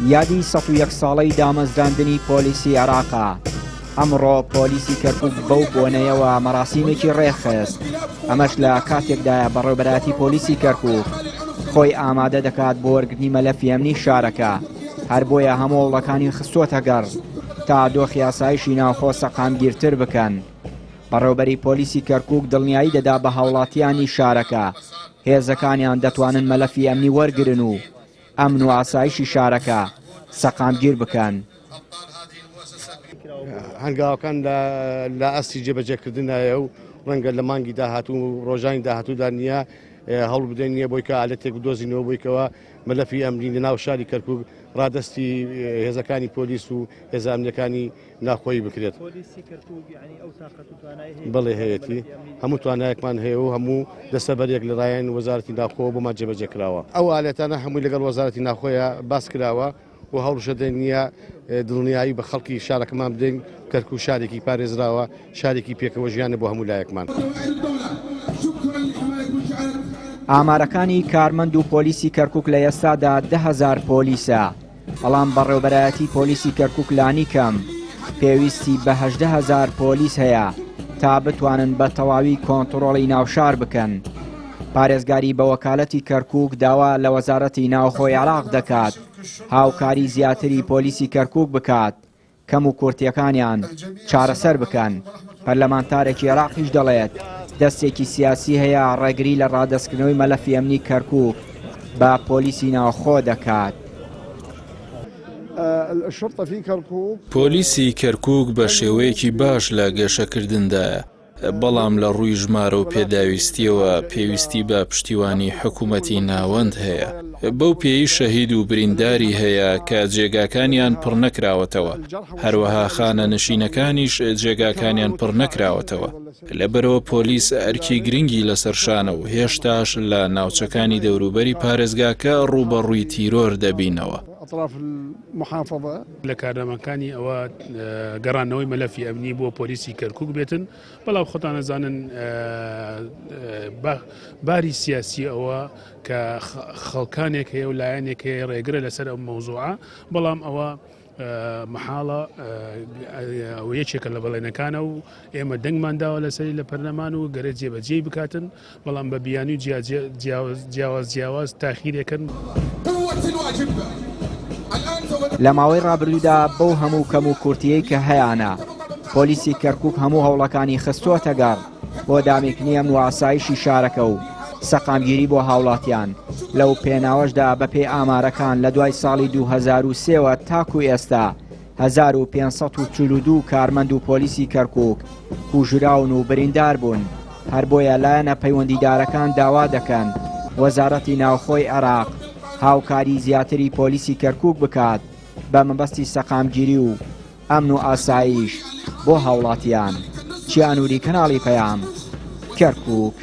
یادی 101 ساڵەی دامەزراندنی پۆلیسی عێراقە. ئەمڕۆ پۆلیسی کەرکوک بەو بۆنەیەوە مەراسیمێکی ڕێکخست، ئەمەش لە کاتێکدایە بەڕێوبەرایەتی پۆلیسی کەرکوک خۆی ئامادە دەکات بۆ وەرگرتنی مەلەفی ئەمنی شارەکە، هەر بۆیە هەموو هەوڵەکانی خستووەتە گەڕ تا دۆخی ئاسایشی ناوخۆ سەقامگیرتر بکەن. بەڕێوبەری پۆلیسی کەرکوک دڵنیایی دەدا بە هاوڵاتیانی شارەکە هێزەکانیان دەتوانن مەلەفی ئەمنی وەرگرن و ئەمن و ئاسایشی شارەکە سەقامگیر بکەن. هەنگاوەکان لە ئاستی جێبەجێکردندایە و ڕەنگە لە مانگی داهاتوو و ڕۆژانی داهاتوودا نییە هەوڵ بدەین نییە بۆی کە ئالەتێک بدۆزینەوە بۆی کەوا مەلەفی ئەمنی لە ناو شاری کەرکوک ڕادەستی هێزەکانی پۆلیس و هێزە ئەمنیەکانی ناخۆیی بکرێت. بەڵێ هەیەتی هەموو توانایەکمان هەیە و هەموو دەستەبەرێک لە لایەن وەزارەتی ناوخۆوە بۆمان جێبەجێ کراوە. ئەو ئالەتانە هەمووی لەگەڵ وەزارەتی ناوخۆیە باس کراوە و هەوڵشە دەین نییە دڵنیایی بە خەڵکی شارەکەمان بدەین کەرکوک شارێکی پارێزراوە، شارێکی پێکەوە ژیانە بۆ هەموو لایەکمان. ئامارەکانی کارمەند و پۆلیسی کەرکوک لە ئێستادا 10,000 پۆلیسە. بەڵام بەڕێوبەرایەتی پۆلیسی کەرکوک لانیکەم پێویستی بە 18 هەزار پۆلیس هەیە تا بتوانن بە تەواوی کۆنتڕۆڵی ناوشار بکەن. پارێزگاری بە وەکالەتی کەرکوک داوا لە وەزارەتی ناوخۆی عێراق دەکات هاوکاری زیاتری پۆلیسی کەرکوک بکات کەم و کورتیەکانیان چارەسەر بکەن، پەرلەمانتارێکی عێراقیش دەڵێت، دەستێکی سیاسی هەیە ڕێگری لە ڕادەستکردنەوەی مەلەفی ئەمنی کەرکوک بە پۆلیسی ناوخۆ دەکات. پۆلیسی کەرکوک بە شێوەیەکی باش لە گەشەکردندایە. بەڵام لە ڕووی ژمارە و پێداویستییەوە پێویستی بە پشتیوانی حکوومەتی ناوەند هەیە، بەو پێیەی شەهید و برینداری هەیە کە جێگاکانیان پڕ نەکراوەتەوە، هەروەها خانەنشینەکانیش جێگاکانیان پڕ نەکراوەتەوە، لەبەرئەوە پۆلیس ئەرکی گرنگی لەسەر شانە و هێشتاش لە ناوچەکانی دەوروبەری پارێزگاکە ڕووبەڕووی تیرۆر دەبینەوە. لە کارنامەکانی ئەوە گەڕانەوەی مەلەفی ئەمنی بۆ پۆلیسی کەرکک بێتن بەڵام خۆتان ئەزانن باری سیاسی ئەوە کە خەڵکانێک هەیە و لایەنێک هەیە ڕێگرە لەسەر ئەو مەوزوعە بەڵام ئەوە مەحاڵە ئەوە یەکێکە لە بەڵێنەکانە و ئێمە دەنگمان داوە لەسەری لە پەرلەمان و گەرە جێبەجێی بکاتن بەڵام بە بیانوی جیاواز جیاواز تاخیرێکن. لە ماوەی ڕابردوودا بەو هەموو کەم و کورتیەی کە هەیانە پۆلیسی کەرکک هەموو هەوڵەکانی خستووەتە گەڕ بۆ دامیکنی ئەمن و ئاسایشی شارەکە و سەقامگیری بۆ هاوڵاتیان لەو پێناوەشدا بەپێی ئامارەکان لە دوای ساڵی 2023ەوە تاکو ئێستا 1542 کارمەند و پۆلیسی کەرکک کوژراون و بریندار بوون هەر بۆیە لایەنە پەیوەندیدارەکان داوا دەکەن وەزارەتی ناوخۆی عێراق هاوکاری زیاتری پۆلیسی کەرکک بکات بە مەبەستی سەقامگیری و ئەمن و ئاسایش بۆ هاوڵاتیان. چیانوری کەناڵی پەیام، کەرکوک.